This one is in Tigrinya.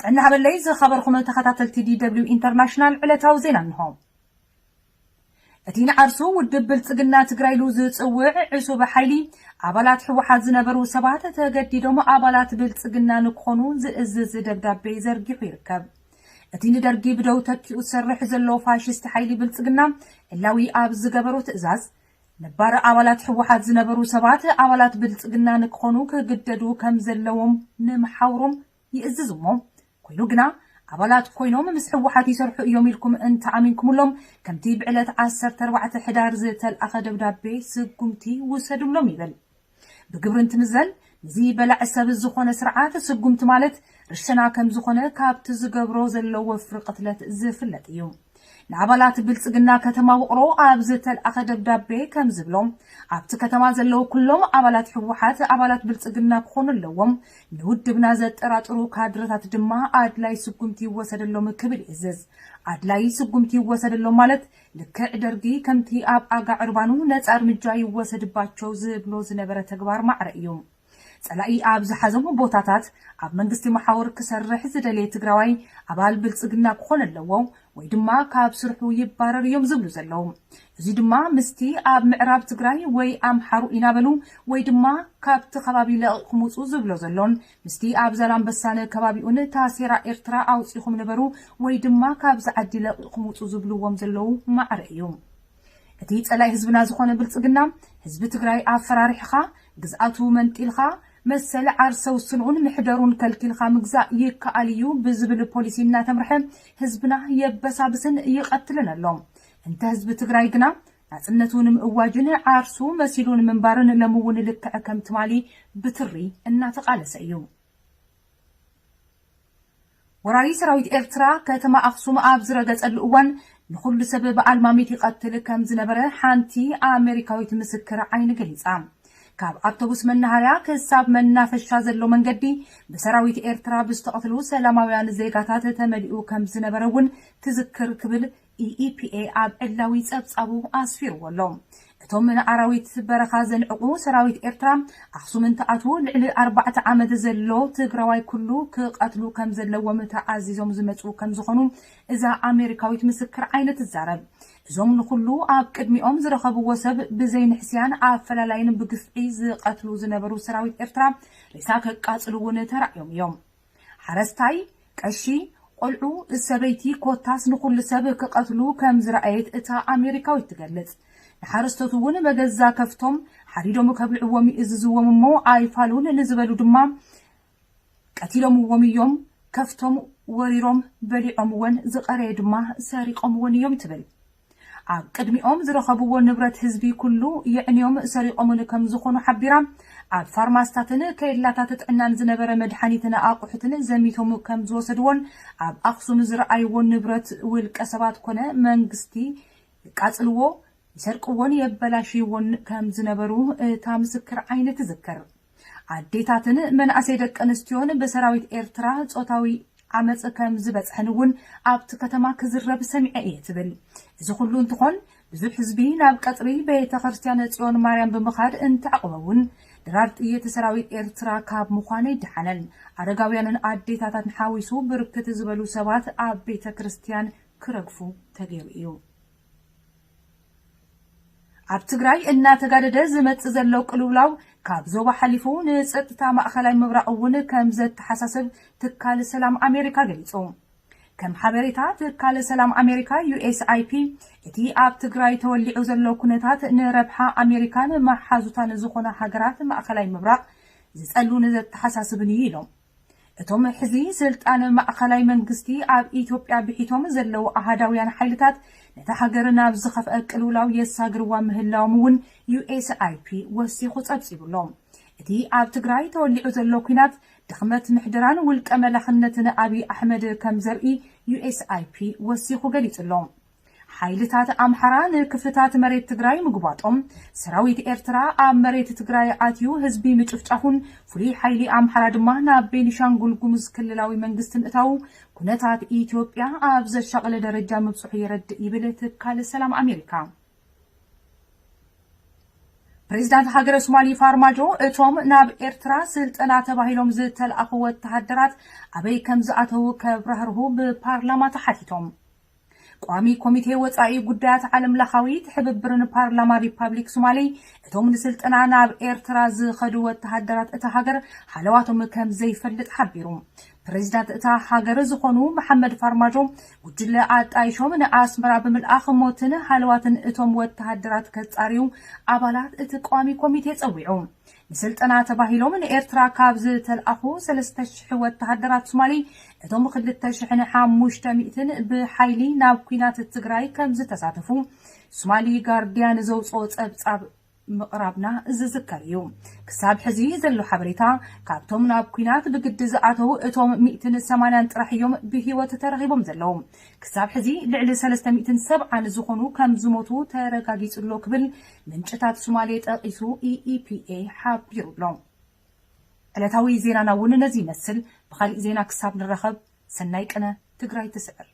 ጥዕና ሃበለይ ዝኸበርኩም ተኸታተልቲ ዲ ደብሊው ኢንተርናሽናል ዕለታዊ ዜና እንሆ። እቲ ንዓርሱ ውድብ ብልጽግና ትግራይ ኢሉ ዝጽውዕ ዕሱብ ሓይሊ ኣባላት ህወሓት ዝነበሩ ሰባት ተገዲዶም ኣባላት ብልጽግና ንክኾኑ ዝእዝዝ ደብዳቤ ዘርጊሑ ይርከብ። እቲ ንደርጊ ብደው ተኪኡ ዝሰርሕ ዘሎ ፋሽስት ሓይሊ ብልጽግና ዕላዊ ኣብ ዝገበሮ ትእዛዝ ነባር ኣባላት ህወሓት ዝነበሩ ሰባት ኣባላት ብልጽግና ንክኾኑ ክግደዱ ከም ዘለዎም ንምሓውሮም ይእዝዝ እሞ ኮይኑ ግና ኣባላት ኮይኖም ምስ ህወሓት ይሰርሑ እዮም ኢልኩም እንተኣሚንኩምሎም ከምቲ ብዕለት ዓሰርተ ኣርባዕተ ሕዳር ዝተልኣኸ ደብዳቤ ስጉምቲ ውሰዱሎም ይብል። ብግብሪ እንትምዘን እዚ በላዕ ሰብ ዝኾነ ስርዓት ስጉምቲ ማለት ርሸና ከም ዝኾነ ካብቲ ዝገብሮ ዘሎ ወፍሪ ቅትለት ዝፍለጥ እዩ። ንኣባላት ብልጽግና ከተማ ውቕሮ ኣብ ዝተልኣኸ ደብዳቤ ከም ዝብሎ ኣብቲ ከተማ ዘለዉ ኩሎም ኣባላት ህወሓት ኣባላት ብልጽግና ክኾኑ ኣለዎም። ንውድብና ዘጠራጥሩ ካድረታት ድማ ኣድላይ ስጉምቲ ይወሰደሎም ክብል ይእዝዝ። ኣድላይ ስጉምቲ ይወሰደሎም ማለት ልክዕ ደርጊ ከምቲ ኣብ ኣጋ ዕርባኑ ነጻ እርምጃ ይወሰድባቸው ዝብሎ ዝነበረ ተግባር ማዕረ እዩ። ጸላኢ ኣብ ዝሓዞም ቦታታት ኣብ መንግስቲ መሓውር ክሰርሕ ዝደለየ ትግራዋይ ኣባል ብልጽግና ክኾን ኣለዎ ወይ ድማ ካብ ስርሑ ይባረር እዮም ዝብሉ ዘለዉ። እዚ ድማ ምስቲ ኣብ ምዕራብ ትግራይ ወይ ኣምሓሩ ኢና በሉ ወይ ድማ ካብቲ ከባቢ ለቒቕኩም ውጹ ዝብሎ ዘሎን ምስቲ ኣብ ዛላምበሳን ከባቢኡን ታሴራ ኤርትራ ኣውጺኹም ንበሩ ወይ ድማ ካብዚ ዓዲ ለቒቕኩም ውጹ ዝብልዎም ዘለዉ ማዕረ እዩ። እቲ ጸላኢ ህዝብና ዝኾነ ብልጽግና ህዝቢ ትግራይ ኣፈራሪሕኻ ግዝኣቱ መንጢልኻ መሰል ዓርሰ ውስንኡን ምሕደሩን ከልኪልካ ምግዛእ ይከኣል እዩ ብዝብል ፖሊሲ እናተምርሐ ህዝብና የበሳብስን ይቐትልን ኣሎ። እንተ ህዝቢ ትግራይ ግና ናጽነቱ ንምእዋጅን ዓርሱ መሲሉ ንምንባርን ሎሚ እውን ልክዕ ከም ትማሊ ብትሪ እናተቓለሰ እዩ። ወራሪ ሰራዊት ኤርትራ ከተማ ኣኽሱም ኣብ ዝረገጸሉ እዋን ንኹሉ ሰብ ብኣልማሚት ይቐትል ከም ዝነበረ ሓንቲ ኣሜሪካዊት ምስክር ዓይኒ ገሊጻ። ካብ ኣውቶቡስ መናሃርያ ክሳብ መናፈሻ ዘሎ መንገዲ ብሰራዊት ኤርትራ ብዝተቐትሉ ሰላማውያን ዜጋታት ተመሊኡ ከም ዝነበረ እውን ትዝክር ክብል ኢኢፒኤ ኣብ ዕላዊ ጸብጻቡ ኣስፊርዎ ኣሎ። እቶም ንኣራዊት በረኻ ዘንዕቑ ሰራዊት ኤርትራ ኣኽሱም እንትኣትዉ ልዕሊ ኣርባዕተ ዓመት ዘሎ ትግራዋይ ኩሉ ክቐትሉ ከም ዘለዎም ተኣዚዞም ዝመጹ ከም ዝኾኑ እዛ ኣሜሪካዊት ምስክር ዓይኒ ትዛረብ። እዞም ንኹሉ ኣብ ቅድሚኦም ዝረኸብዎ ሰብ ብዘይንሕስያን ኣፈላላይን ብግፍዒ ዝቐትሉ ዝነበሩ ሰራዊት ኤርትራ ሬሳ ከቃጽሉ እውን ተራእዮም እዮም። ሓረስታይ፣ ቀሺ፣ ቆልዑ፣ ሰበይቲ ኮታስ ንኹሉ ሰብ ክቐትሉ ከም ዝረኣየት እታ ኣሜሪካዊት ትገልጽ። ንሓረስቶት እውን በገዛ ከፍቶም ሓሪዶም ከብልዕዎም ይእዝዝዎም እሞ ኣይፋሉን ንዝበሉ ድማ ቀቲሎምዎም እዮም። ከፍቶም ወሪሮም በሊዖምወን ዝቐረየ ድማ ሰሪቖምወን እዮም ትብል። ኣብ ቅድሚኦም ዝረኸብዎ ንብረት ህዝቢ ኩሉ የዕንዮም ሰሪቖምን ከም ዝኾኑ ሓቢራ፣ ኣብ ፋርማስታትን ከይላታት ጥዕናን ዝነበረ መድሓኒትን ኣቑሑትን ዘሚቶም ከም ዝወሰድዎን ኣብ ኣኽሱም ዝረኣይዎ ንብረት ውልቀ ሰባት ኮነ መንግስቲ ይቃጽልዎ፣ ይሰርቅዎን የበላሽይዎን ከም ዝነበሩ እታ ምስክር ዓይኒ ትዝክር። ኣዴታትን መናእሰይ ደቂ ኣንስትዮን ብሰራዊት ኤርትራ ጾታዊ ዓመጽ ከም ዝበጽሐን እውን ኣብቲ ከተማ ክዝረብ ሰሚዐ እየ ትብል። እዚ ኩሉ እንትኾን ብዙሕ ህዝቢ ናብ ቀጽሪ ቤተ ክርስቲያን ጽዮን ማርያም ብምኻድ እንተዕቆበ እውን ድራር ጥይት ሰራዊት ኤርትራ ካብ ምዃን ኣይደሓነን። ኣረጋውያንን ኣዴታታትን ሓዊሱ ብርክት ዝበሉ ሰባት ኣብ ቤተ ክርስቲያን ክረግፉ ተገይሩ እዩ። ኣብ ትግራይ እናተጋደደ ዝመጽእ ዘሎ ቅልውላው ካብ ዞባ ሓሊፉ ንጸጥታ ማእኸላይ ምብራቕ እውን ከም ዘተሓሳስብ ትካል ሰላም ኣሜሪካ ገሊጹ። ከም ሓበሬታ ትካል ሰላም ኣሜሪካ ዩኤስኣይፒ፣ እቲ ኣብ ትግራይ ተወሊዑ ዘሎ ኩነታት ንረብሓ ኣሜሪካን መሓዙታን ዝኾና ሃገራት ማእኸላይ ምብራቕ ዝጸሉን ዘተሓሳስብን እዩ ኢሎም። እቶም ሕዚ ስልጣን ማእኸላይ መንግስቲ ኣብ ኢትዮጵያ ብሒቶም ዘለዉ ኣሃዳውያን ሓይልታት ነታ ሃገር ናብ ዝኸፍአ ቅልውላው የሳግርዋ ምህላዎም እውን ዩኤስኣይፒ ወሲኹ ጸብጺቡ ኣሎ። እቲ ኣብ ትግራይ ተወሊዑ ዘሎ ኲናት ድኽመት ምሕደራን ውልቀ መላኽነትን ኣብይ ኣሕመድ ከም ዘርኢ ዩኤስኣይፒ ወሲኹ ገሊጹ ኣሎ። ሓይልታት ኣምሓራ ንክፍልታት መሬት ትግራይ ምግባጦም፣ ሰራዊት ኤርትራ ኣብ መሬት ትግራይ ኣትዩ ህዝቢ ምጭፍጫፉን ፍሉይ ሓይሊ ኣምሓራ ድማ ናብ ቤኒሻንጉል ጉሙዝ ክልላዊ መንግስቲ ምእታዉ ኩነታት ኢትዮጵያ ኣብ ዘሻቕለ ደረጃ ምብጽሑ የረድእ ይብል ትካል ሰላም ኣሜሪካ። ፕሬዚዳንት ሃገረ ሶማሊ ፋርማጆ እቶም ናብ ኤርትራ ስልጠና ተባሂሎም ዝተልኣኹ ወተሃደራት ኣበይ ከም ዝኣተዉ ከብራህርሁ ብፓርላማ ተሓቲቶም። ቋሚ ኮሚቴ ወጻኢ ጉዳያት ዓለም ለኻዊ ትሕብብርን ፓርላማ ሪፓብሊክ ሶማሌ እቶም ንስልጠና ናብ ኤርትራ ዝኸዱ ወተሃደራት እታ ሃገር ሃለዋቶም ከም ዘይፈልጥ ሓቢሩ። ፕሬዚዳንት እታ ሃገር ዝኾኑ መሓመድ ፋርማጆ ጉጅለ ኣጣይሾም ንኣስመራ ብምልኣኽ ሞትን ሃለዋትን እቶም ወተሃደራት ከጻርዩ ኣባላት እቲ ቋሚ ኮሚቴ ጸዊዑ። ንስልጠና ተባሂሎም ንኤርትራ ካብ ዝተልኣኹ ሰለስተ ሽሕ ወተሃደራት ሶማሊ እቶም ክልተ ሽሕን ሓሙሽተ ሚእትን ብሓይሊ ናብ ኲናት ትግራይ ከም ዝተሳተፉ ሶማሊ ጋርዲያን ዘውፅኦ ጸብጻብ ምቕራብና ዝዝከር እዩ። ክሳብ ሕዚ ዘሎ ሓበሬታ ካብቶም ናብ ኲናት ብግዲ ዝኣተው እቶም ሚእትን ሰማንያን ጥራሕ እዮም ብህይወት ተረኺቦም ዘለዉ። ክሳብ ሕዚ ልዕሊ ሰለስተ ሚእትን ሰብዓን ዝኾኑ ከም ዝሞቱ ተረጋጊጹ ኣሎ ክብል ምንጭታት ሶማሌ ጠቒሱ ኢኢፒኤ ሓቢሩ ኣሎ። ዕለታዊ ዜናና እውን ነዚ ይመስል። ብኻሊእ ዜና ክሳብ ንራኸብ ሰናይ ቅነ። ትግራይ ትስዕር።